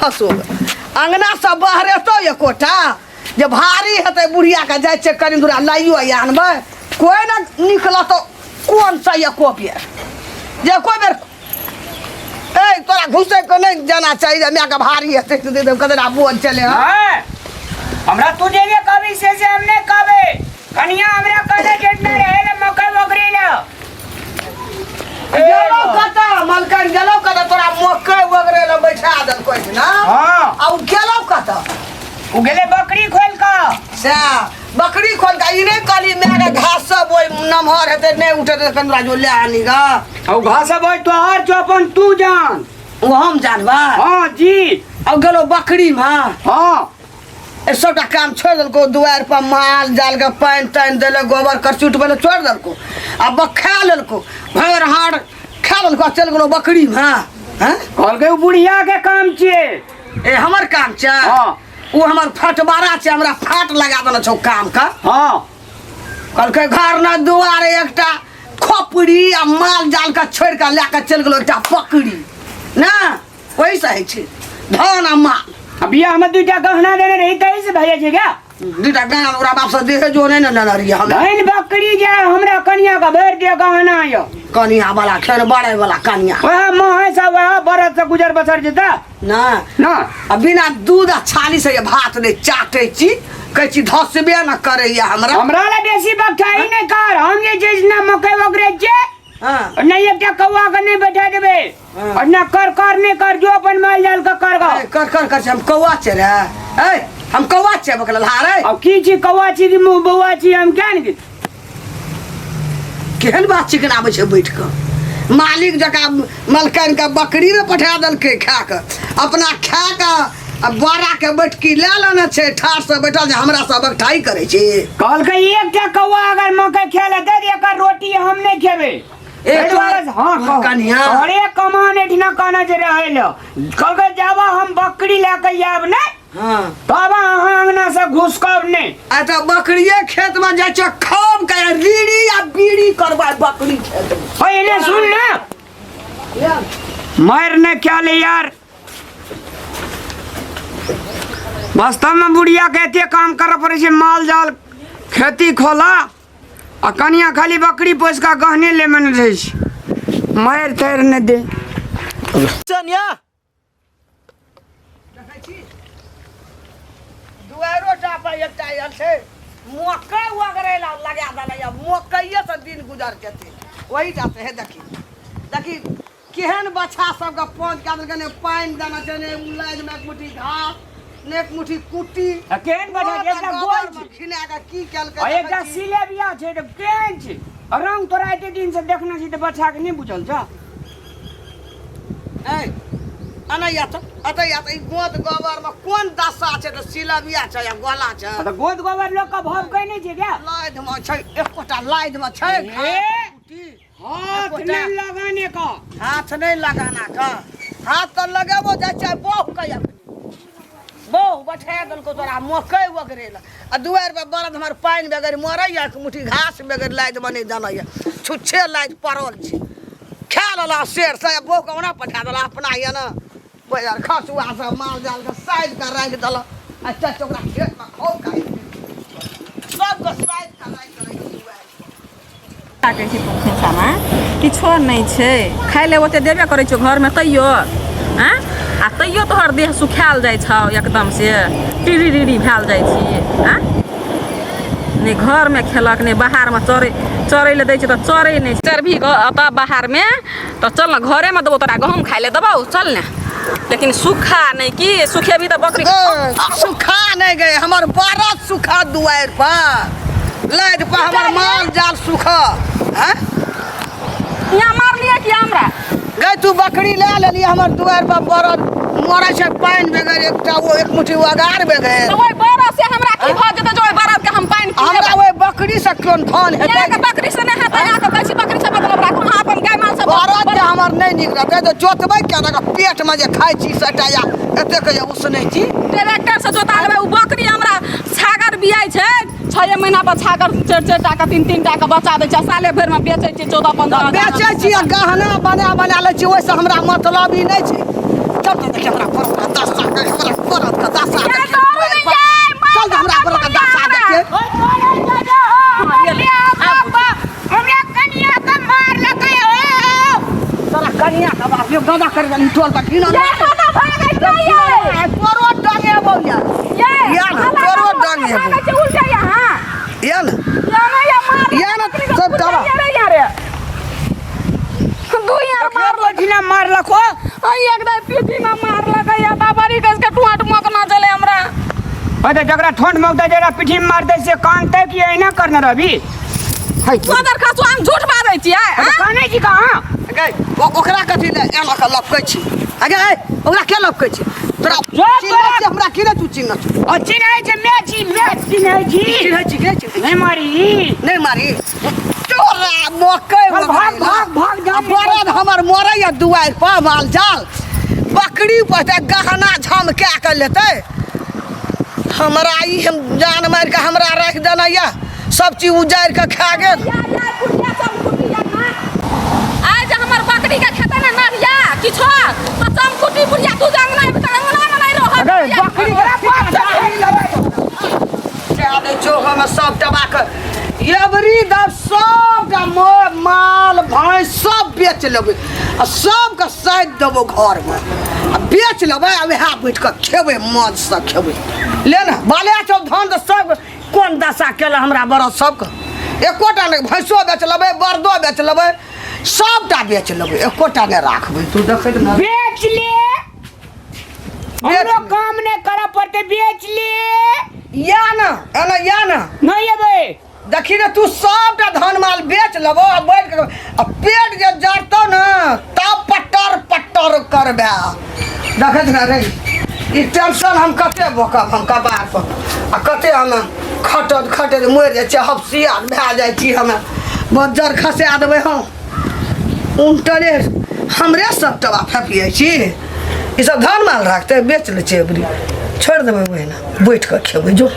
खसो अंगना से बहरेतो एकोटा जे भारी हेतै बुढ़िया के जाइ छै कनि दूरा लाइयो आनबै कोइ ने निकलत कोन से एको बेर जे एको बेर ए तोरा घुसै के नहि जाना चाही जे मायके भारी हेतै तऽ दे देब कतरा बोझ चले हँ हाँ, हमरा तू जेबे कभी से से हमने कबे कनिया हमरा कहने जितना रहे ले मकई बकरी ले गेलो कतऽ मलकन गेलो कतऽ तोरा मकई वगैरह लए बैठा देलकै ना हाँ। आ उ गेलो कतऽ उ गेले बकरी खोल का से बकरी खोल के ई नहि कहली माय के घास सब ओहि नमहर हेतै नहि उठेतै कनि जो ले आनी ग और घास सब होय तोहर जो अपन तू जान ओ हम जानबा हाँ जी आ गेलो बकरी में हाँ ए सबटा काम छोड़ि देलको दुआरि पर माल जाल के पानि तानि देलक गोबर करचूट बने छोड़ि देलको आ खा लेलको भरि हाड़ खा लेलको आ चलि गेलो बकरी में हैं कहलकै उ बुढ़िया के काम छियै ए हमर काम छै हाँ। ओ हमर फटबारा छै हमरा फाट लगा देने छौ काम का हाँ कहलकै घर न दुआर एकटा खोपड़ी आ माल जाल के छोड़ि के लए के चलि गेलो एकटा पकड़ी ना ओहि से होइ छै धन आ माल आ बियाह में दूटा गहना देने रही तही से भैया छै क्या दूटा गहना ओकरा बाप से देहे जो नहि ने लेने रहियै हम धन बकरी जे हमरा कनिया के भरि दिअ गहना यो कनिया वाला खेल बड़े वाला कनिया वएह महेश आ वएह बरद से गुजर बसर जेता ना ना आ बिना दूध आ छाली से ये भात नहि चाटै छी कहै छी धसबे न करैया हमरा हमरा ला बेसी बकठाई नहि कर हम जे छै से ना मकई बकरे छियै हाँ नहीं एकटा कौआ के नहीं बैठा देबे हाँ। और ना कर कर नहीं कर जो अपन माल जाल के कर ए, कर कर कर हम कौआ छै रे ए हम कौआ छै बकल हारे अब की छी कौआ छी कि मुँह बौआ छी हम क्या नहीं केहन बात चिकन आबै छै बैठ कऽ मालिक जकाँ मलकान के बकरी में पठा देलकै खा कऽ अपना खा कऽ आ बोरा के बैठकी लए लेने छै ठाढ़ से बैठल जे हमरा सब ठाई करै छै कहलकै एकटा कौआ अगर मकई खा लेतै तऽ एकर रोटी हम नहीं खेबै एक एहि दुआरे से- हाँ कहू। कनिया। अरे कमान एठिना कहने जे रहै लए कहलकै जाबा हम बकरी लए कऽ आयब नहि हाँ तब अहाँ अंगना से घुसकब नहि आ तऽ बकरिए खेत में जाइ छै खूब के रीड़ी आ बीड़ी करबै बकरी खेत में पहिले सुन ने मार ने क्या ले यार वास्तव में बुढ़िया के एते काम करऽ पड़ै छै माल जाल खेती खोला आ कनिया खाली बकरी पोसि कऽ गहने लेमन रहै छै मारि तारि नहि दे चनिया देखै छी दुआरो टा पर एकटा आयल छै मकई वगैरह ला लगा देले या मकइए से दिन गुजर जेतै वही टा से हे देखी देखी केहन बछा सबके पहुँच कए देलकै ने पानि देना छै ने उलाइज मे एक मुट्ठी घास ने एक मुट्ठी कुट्टी आ केहन बछा छै? एकटा गोल छै। खिना कऽ की केलकै आ एकटा देखै छी। सिलेबिया छै तऽ केहन छै आ रंग तोरा एते दिन से देखने छी तऽ बच्चा के नहि बुझल छौ ऐ अनैया तऽ अतैया तऽ ई गोद गोबर मे कोन दशा छै तऽ सिलबिया छै या गोला छै आ तऽ गोद गोबर लोक के भव कै नहि छै क्या लाइध मे छै एकोटा लाइध मे छै ए! कुट्टी हाथ एकोटा। नहि लगाने का हाथ नहि लगाना का हाथ तऽ लगेबो जाइ छै बहु के अखनी बहु बैठा देलको तोरा मकई वगैरह लए आ दुआरि पर बरद हमर पानि बगैर मरैया एक मुट्ठी घास बगैर लादि मे नहि जनैया छुच्छे लादि पड़ल छै खा लेला शेर से बहु के ओना पठा देला अपना ये ने बजार खसुआ सब माल जाल के साइज के राखि देलक आ चल ओकरा खेत मे खौ का सबके साइज के राखि देलक दुआरि पर। कहै छी खोँइछामे किछो नहि छै खाइ लए ओते देबे करै छियौ घरमे तैयो आँय आ तैयो तोहर देह सुखायल जाइ छौ एकदम से टिरी रिरी भेल जाइ छी आँय नहि घरमे खेलक नहि बाहरमे चरै चरै लए दै छै तऽ चरै नहि चरबही ओतऽ बाहरमे तऽ चल ने घरेमे देबौ तोरा गहूँम खाइ लए देबौ चल ने लेकिन सूखा नहि की सुखेबही तऽ बकरी सुखा नहि गए हमर बरद सुखा दुआरि पर लादि पर हमर माल जाल सुखा हैं यहाँ मारलियै कि हमरा गए तू बकरी ले लेली हमर दुआरि पर बरद मरै छै पानि बगैर एकटा ओ एक मुट्ठी अगार बगैर तऽ ओहि बरद से हमरा की भऽ जेतै जे ओहि बरद के हम पानि हमरा ओहि बकरी से कोन धन हेतै अहाँके बकरी से नहि हेतै अहाँके कहै छी बकरी से मतलब राखू अहाँ अपन गाय माल से बरद जे हमर नहि नीक रहतै तऽ जोतबै केना कऽ पेटमे जे खाइ छी सटा या एतेक जे उसनै छी ट्रैक्टर से जोता लेबै ओ बकरी हमरा छागर बियाइ छै छए महीना पर छागर चारि चारि टा के तीन तीन टा के बच्चा दै छै साले भरिमे बेचै छियै 14-15 हजार बेचै छी आ गहना बना बना लै छी ओहिसँ हमरा मतलब ई नहि छै तब तऽ देखियौ हमरा पर 10 साल गेल टोल पर घिना ये कतऽ भागै छै ये? तोरो डंगेबौ या ये या ना, हल्ला तोरो करू, डंग हेबौ। भागै छै उल्टे यहाँ या ना या ना या मार या ना, सब दबा। रे या रे दू यार मारलक पीठीना मारलक हो आई एकदम पीठी में मारलक या बाबरी कस के टुआट मकना चले हमरा अरे जकरा ठोंठ मौकतै जकरा पीठी में मारतै से कानतै कि एना करने रहबी है सोदर खसु हम झूठ बाजै छियै अरे कानै छी कहाँ गै ओकरा कथी ले एना के लपकै छी अगे ए ओकरा के लपकै छी तोरा जो चिन्है तोरा- छी हमरा की रे तू चिन्ह छी ओ चिन्है छै मैं छी मैं चिन्है छी चिन्है छी के चिन्है नहि मारी नहि मारी तोरा मकई भाग, भाग, भाग, भाग, आ बरद हमर मरैया दुआरि पर माल जाल बकरी पर तऽ गहना झमका के लेतै हमरा ई हम जान मारि के हमरा राखि देना यऽ सब चीज उजाड़ि के खा गेल या या कुटिया सब कुटिया ना आज हमर बकरी के खेते में नहिया किछो तो चमकुटी बुढ़िया तू जंगला में अंगना में नहीं रह अरे बकरी के दे छौ हम सब दबा के एवरी दब सबटा माल भैंस सब बेच लेबै आ सबके साइद देबो घरमे आ बेच लेबै आ वएह बैठ कऽ खेबै मौजसँ खेबै ले ने बाले छौ धान तऽ सब कोन दशा केला हमरा बरद सबके एकोटा नहि भैंसो बेच लेबै बरदो बेच लेबै सबटा बेच लेबै एकोटा नहि राखबै तू देखैत ने बेच ले हमरो काम नहि करऽ पड़तै बेच ले या ने एना या ने नहि एबै देखी ने तू सबटा धान माल बेच लेबो आ बैठ के आ पेट जे जरतौ ने तब पट्टर पट्टर करबे देखैत ने रे ई टेंशन हम कते बोकब हम कपार पर आ कते हम खटत खटत मरि जाइ छियै हफसियात भए जाइ छी हमे बज्जर खसा देबै हम उनटले हमरे सब टबा फेपियै छी ई सब धान माल राखतै बेच लै छै अबरी छोड़ि देबै ओहिना बैठ कऽ खेबै जो।